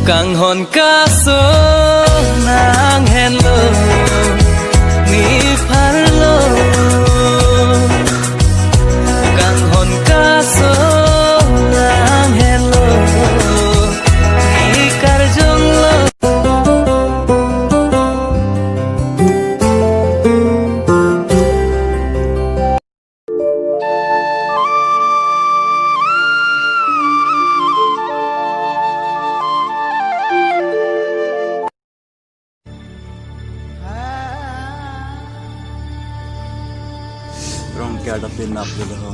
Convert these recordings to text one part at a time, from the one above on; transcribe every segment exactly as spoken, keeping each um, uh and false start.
Kanghon kaso nang henlo, ne pharlo. Kanghon kaso nang henlo, ne karjonglo. Rongker ta penap lo ho.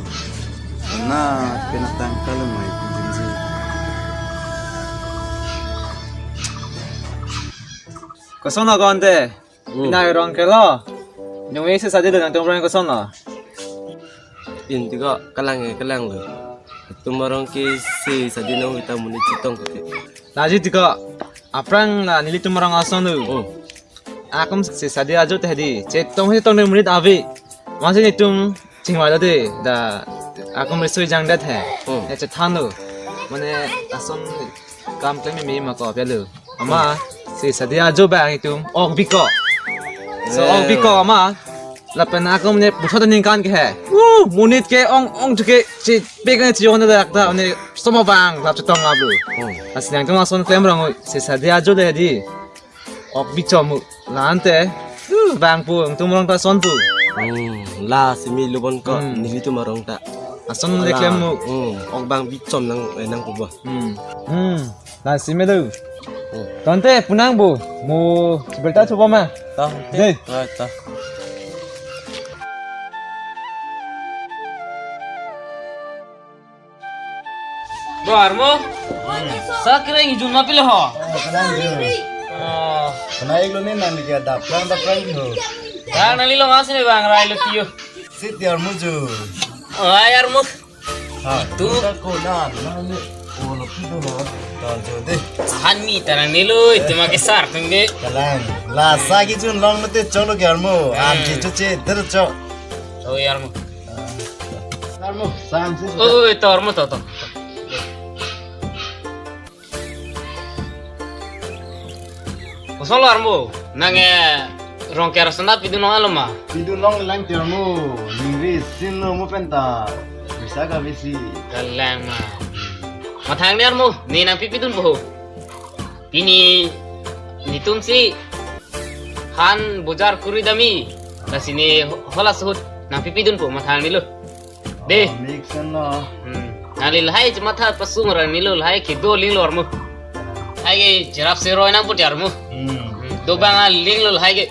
Na penap tangka lo mai pinjin si. Koson agon te? Hmm. Pini arong ke lo. Nung isi sadi lo nangtum arong koson lo? Pini tiko kalang ke kalang lo. Tum arong ke si sadi nung kita monit chetong ke. Laji tiko aphrang la nelitum arong ason lo. Hmm. Akum si sadi ajo te di. Chetong chetong ne monit ave. Masih netum chingwa lo de. Da akum risui jangdet he. Hmm. Ya chethan lo. Mane ason kam klem meme ma ko pelo. Ama, si sadi ajo bang itum ok biko. So, eh, ok biko ama. Lapen akum ne puthot ningkan ke he. Uh, monit ke ong ong chuke si pek ne chiyo ne dak ta ne soma bang lap chetong ablu. Hmm. As nangtum ason klem rong si sadi ajo le di. Ok bichom la-an te. Uh, bang pu, nangtum arong ta ason pu. Hmm, la simi lubon ko, hmm, nelitum arong ta. Ason le, la, klem mu. Hmm, ok bang bichom nang, eh, nang pu bo. Hmm. Hmm. La simi do. Hmm. Tangte punang bo. Mo berta chubo ma. Ta, dei. Ta, ta. Bo armo. Hmm. Sa kereng ijun ma pilo ho. Oh, kalang ju. Oh. Kana iglo ne nang dia daplang daplang ho. Bang nangli lo ngasih ne bang rai lo tiyo. Sit dia armo ju. Oh, ai armo. Ha, tu. Ko na, na ne. Oh, lo pi do lo. Ta jo de. Han mi tarang ne lo, itu ma ke sar tung de. Kalang. La sa kejun long mete cholo ke armo. Hmm. Am ke choche der cho. Oh, armo. Armo, sam si. Oh, oh, to armo to to. Koson lo armo, nang, eh, Rongker ason ta pidun long alo ma? Pidun long lang ti armo, ningri sin lo mo penta, bisa ka bisi. Kalang ma. Mathang ne armo, ne nangpi pidun po ho. Pini netum si han bojar kuri dami, lasi ne ho-, hola suhut nangpi pidun po mathang ne lo. Dei. Oh, mix lo. Hmm. Nangli lahai chematha pasung rang ne lo lahai kedo ling lo armo. Hai ke cherap seroi nang put armo. Hmm. Hmm. Do bang aling lo lahai ke.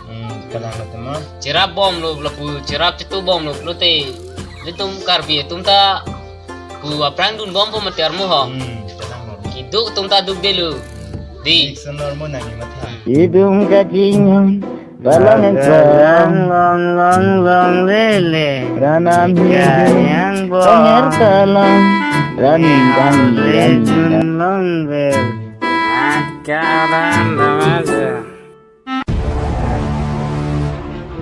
Hmm, kalang lo tema. Cherap bom lo lapu, cherap chetu bom lo pulote. Netum Karbi atum ta pu aphrang dun bom po mati armo ho. Hmm, kalang lo. Keduk atum ta duk de lo. Dei. Mix lo armo nangli matha. Idum kajingan. Balang ensong long long long long lele. Ranam yang bo. Onger talang. Raning kang lejun long bel. Akaran dong aja.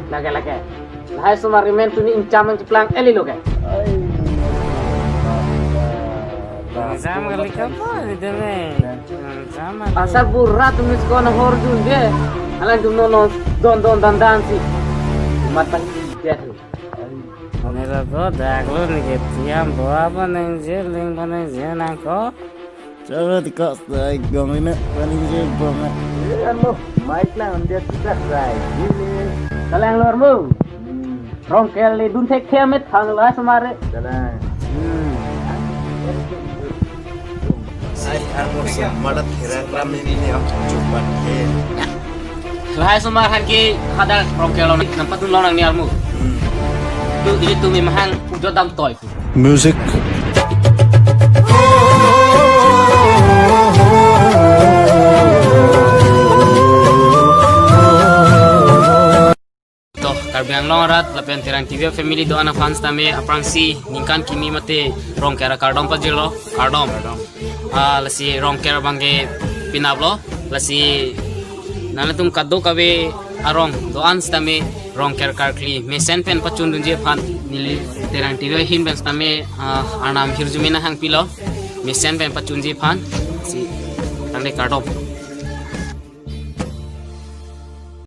Lake lake. Lahai sumar remen tuni inchamang cheplang eli lo ke. Sama kali kapo itu nih. Sama. Asal burat tumis ko na horjun je. Alang tum nono don don dan dan si. Umat pagi dia tu. Nila ko daglo ni ke tiam bo apa neng je ling pa neng je nang ko. Choro tiko sai gong ina pa neng je bong. Kan mo mic lang dia kita rai. Kalang lor mo. Hmm. Rongker le dun thekthe amet thang la sumar re. Dalang. Hmm. Ai, ang mo sa malat hira kram ini ni ang chupat ke. Lahai sumar han ke hadar Rongker lo nang patun lo nang ni armu. Hmm. Tu ilitum mahang ujot dam toi. Music. To, Karbi Anglong arat lapen Terang T V family do-an aphan sitame aphrangsi ningkan kimi mate Rongker akardom pajirlo, kardom. Ah, lasi Rongker abang ke penaplo, lasi nanglitum kadokave arong do-an sitame Rongker karkli mesen pen pachundunji aphan neli Terang T V ahin pen sitame, ah, arnam hirjume nanghangpilo, mesen pen pachunji aphan si tang Kardom.